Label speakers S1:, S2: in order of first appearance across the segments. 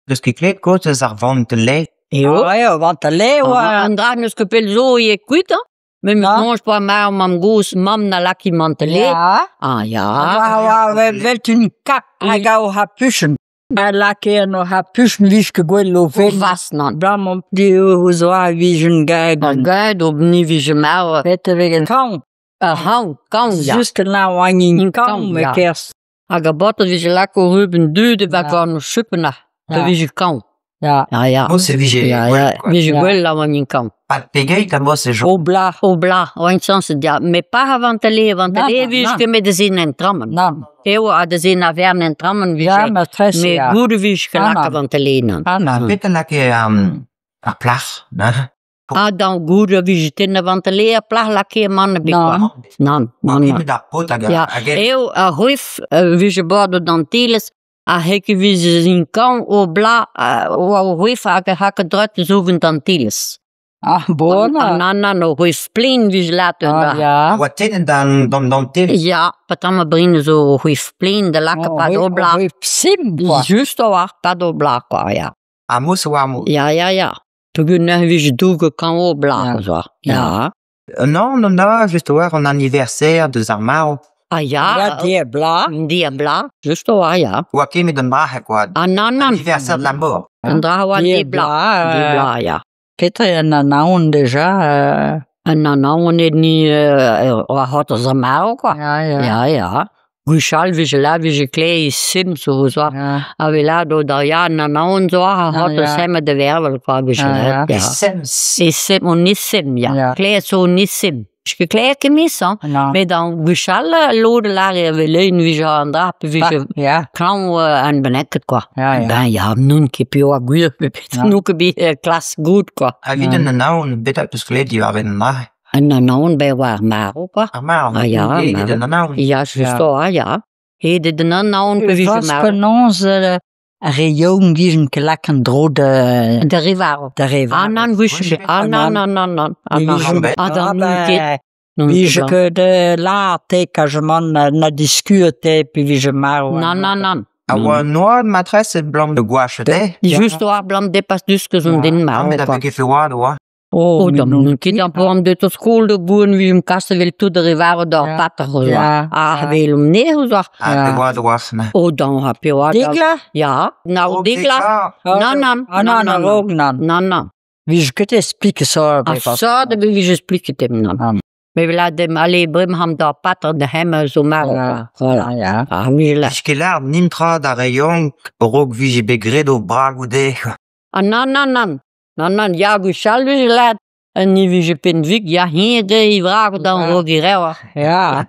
S1: 'Deus ket klevet kaoz eus ar vantele?
S2: Eo.
S3: Ah eo, vantele oa.
S2: An dra n'eus ket pell zo eo kuit hañ. Me 'meus soñj pa marv mamm-gozh mamm na lak he mantele.
S3: Ya.
S2: Ah ya.
S3: Oa oa evel un kap hag o c'hapuchenn. A lakae en o c'hapuchenn 'vije ket gwell o vel.
S2: Vas nann.
S3: Bremañ o zoa 'vijen gaet.
S2: Ar gaet o ni 'vije marv.
S3: Bet e vez kañv.
S2: Ar c'hañv, kañv ya.
S3: Just na oa en kañv
S2: ya.
S3: e-kerzh.
S2: Hag a baotr e vije lakaet o rubenn du da gant o chupenn da vije kañv.
S3: Ya.
S2: Ah ya.
S1: Mos e vije
S2: Ya,
S1: gwell,
S2: ya,
S1: quoi.
S2: vije
S3: Ya.
S2: gwell a oa en kañv.
S1: Ha pegeit a mos e chom?
S3: O bla.
S2: O bla, oa sañset ya. Met pas a-vantele, a-vantele
S3: Nann,
S2: vije
S3: nann.
S2: ket met da zin en trammen.
S3: Nann.
S2: Eo ha da zin a-vern en trammen vije.
S3: Ya, matrese
S2: Met
S3: ya.
S2: goude vije ket
S3: Ah,
S2: lakaet
S3: nann.
S2: a-vantele nann.
S3: Ah, nann.
S1: Petra lakae ar plac'h neuze?
S2: Ah, dan goude vije tennet a-vantele ar plac'h lakae mann ebet kwa.
S3: Nann.
S2: Nann, nann, nann.
S1: Nemet ar paotr hag
S2: Ya.
S1: hag el.
S2: Eo ar c'hoef vije bordet d'an telez ha hek e vije in kañv o bla oa o c'hoef hag hag a dreut zogen d'an telez.
S3: Ah, bon.
S2: Ah, nann, nann, o c'hoef plen vije lakaet
S3: Ah,
S2: da.
S3: ya.
S1: Oa tennet d'an d'an d'an tele.
S2: Ya, petra brin zo o c'hoef plen da lakaat pad o bla.
S3: Sim, quoi.
S2: Just a-walc'h pad o bla kwa, ya.
S1: Ha mos oa ar mo.
S2: Ya, ya, ya. Peogwir neuze vije douget kañv o bla,
S3: Ya.
S2: zo. Ya.
S1: Non, non, non, just oa an anniversaire deus ar marv.
S2: Ah ya,
S3: Ya, dia bla.
S2: dia bla, just a-walc'h, ya.
S1: Oa kemet an dra quoi.
S2: Ah nann, nann.
S1: Anniversaire de la mort.
S2: An dra oa
S3: Dia
S2: dia bla. Dia bla, ya.
S3: Petra eo an anaon deja euh,
S2: An anaon eo ni oa c'hoant eus ar marv kwa.
S3: Ya, ya.
S2: Ya, ya. Gwechall vije la vije klevet sim zo zo.
S3: Ya.
S2: A vez lâret o da ya an anaon zo a c'hoant
S3: Ah,
S2: eus
S3: ya.
S2: hemañ da vervel kwa vije
S3: Ah,
S2: lâret,
S3: ya.
S2: ya.
S1: Sems.
S2: E sim, on isim, ya.
S3: Ya.
S2: Klevet zo on isim. Ket klevet ket mis, hañ.
S3: Nann.
S2: Met an gwechall lod a lâre a vez leun vije an dra pe vije
S3: Ya,
S2: klañv an bennaket kwa.
S3: ya, ya.
S2: Ben ya, n'on ket piv ar gwir, met
S3: Ya.
S2: n'on ket bet klas gout kwa.
S1: Hag evit an anaon, bet peus klevet diwar-benn an dra.
S2: An anaon bet oa ar marv kwa.
S1: Ar marv.
S2: Ah, ya,
S1: Evit
S2: marv.
S1: an anaon.
S2: Ya, just oa, ya. Hedet an anaon pe vije
S3: Forzh
S2: marv.
S3: penaos euh, ar re yaouank 'vijent ket lakaet an dro da
S2: Da re varv.
S3: da re
S2: Ah
S3: varv.
S2: nann, gwech. Ah nann, nann, nann, nann. Ah
S3: Ne
S2: nann.
S3: vijent-
S2: Ah,
S3: Ah,
S2: dan n'on ket.
S3: ben,
S2: N'on ket
S3: Vije
S2: blanc.
S3: ket euh, lâret te kajemant na, na diskuet te pe vije marv.
S2: Nann, nann, nann.
S1: A oa noad matresse blam de gouach te.
S3: Ya.
S2: Just oa blam depas dus ket
S3: Ya.
S2: an den
S1: Ah,
S2: marv
S1: met a
S2: kwa.
S1: ket fe oad oa.
S3: Oh,
S2: Oh, dan
S3: n'on
S2: n'on ket an poan deut o skol da gouen vi um kaset vel tout ar re varv d'ar
S3: Ya.
S2: pater o zoa.
S3: Ya.
S2: Ah,
S3: Ya.
S2: vel um ne o zoa.
S1: Ah,
S3: Ya.
S1: pe oad oa. Na.
S2: Oh, dan ha pe oad.
S3: Digla?
S2: Ya, na o digla. Nann, nann.
S3: Ah, nann,
S2: nann,
S3: a-raok nann.
S2: Nann, nann.
S3: Vije ket expliket ça.
S2: A ça da vije expliket dem nann.
S3: Nann.
S2: Me vel dem alle brem ham d'ar pater da hemme zo marv.
S3: Ya.
S2: Voilà.
S3: Ah, ya.
S2: Ah, mi la.
S1: Vije ket lâret nintra d'ar re yaouank a-raok vije bet graet o bragoù dezhe.
S2: Ah, nann, nann, nann. Nann, nann, ya gwechall vije lâret. An ni vije penvik, ya hin de i vrag dan
S3: Ya.
S2: rog i rewa.
S3: Ya.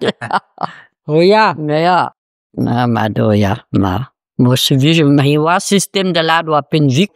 S3: Oh ya.
S2: Ma ya. Ma, ma do ya, ma. Mo se vije, ma hi oa sistem da lâret oa penvik.